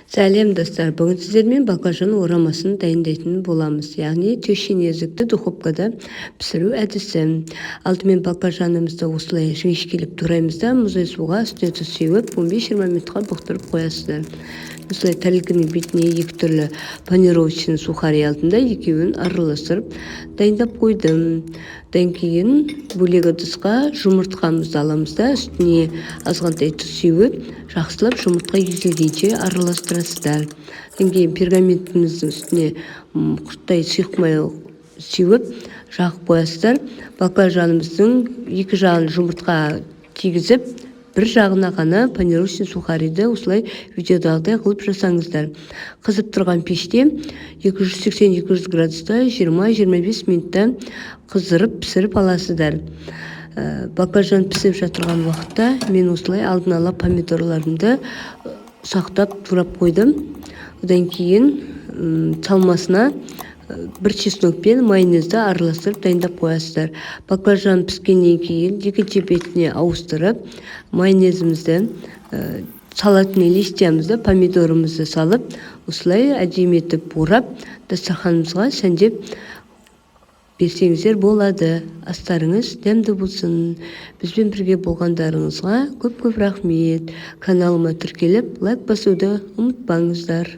Сәлем, достар! Бүгін сіздермен баклажан орамасын дайындайтын боламыз, яғни тещин языкты духовкада пісіру әдісі. Алдымен баклажанымызды осылай жіңішкелеп тураймыз да, мұздай суға үстіне тұз сеуіп, 15-20 минутқа бұқтырып қоясыздар. Осылай тарелканың бетіне екі түрлі панировочный сухари алдым да, екеуін араластырып дайындап қойдым. Одан кейін бөлек ыдысқа жұмыртқамызды аламыз да, үстіне азғантай тұз сеуіп, жақсылап жұмыртқа езілгенше араластырасыздар. Одан кейін пергаментіміздің үстіне құрттай сұйық май сеуіп, жағып қоясыздар. Баклажанымыздың екі жағын жұмыртқа тигізіп, бір жағына ғана панировочный сухариді осылай видеодағыдай қылып жасаңыздар. Қызып тұрған пеште 280-200 градуста 20-25 минутта қыздырып, пісіріп аласыздар. Баклажан пісіп жатырған уақытта мен осылай алдын ала помидорларымды ұсақтап турап қойдым. Одан кейін салмасына бір чеснок пен майонезді араластырып дайындап қоясыздар. Баклажан піскеннен кейін екінші бетіне ауыстырып, майонезімізді, салатный листьямызды, помидорымызды салып, осылай әдемі етіп орап, дастарханымызға сәндеп берсеңіздер болады. Астарыңыз дәмді болсын! Бізбен бірге болғандарыңызға көп көп рахмет. Каналыма тіркеліп, лайк басуды ұмытпаңыздар.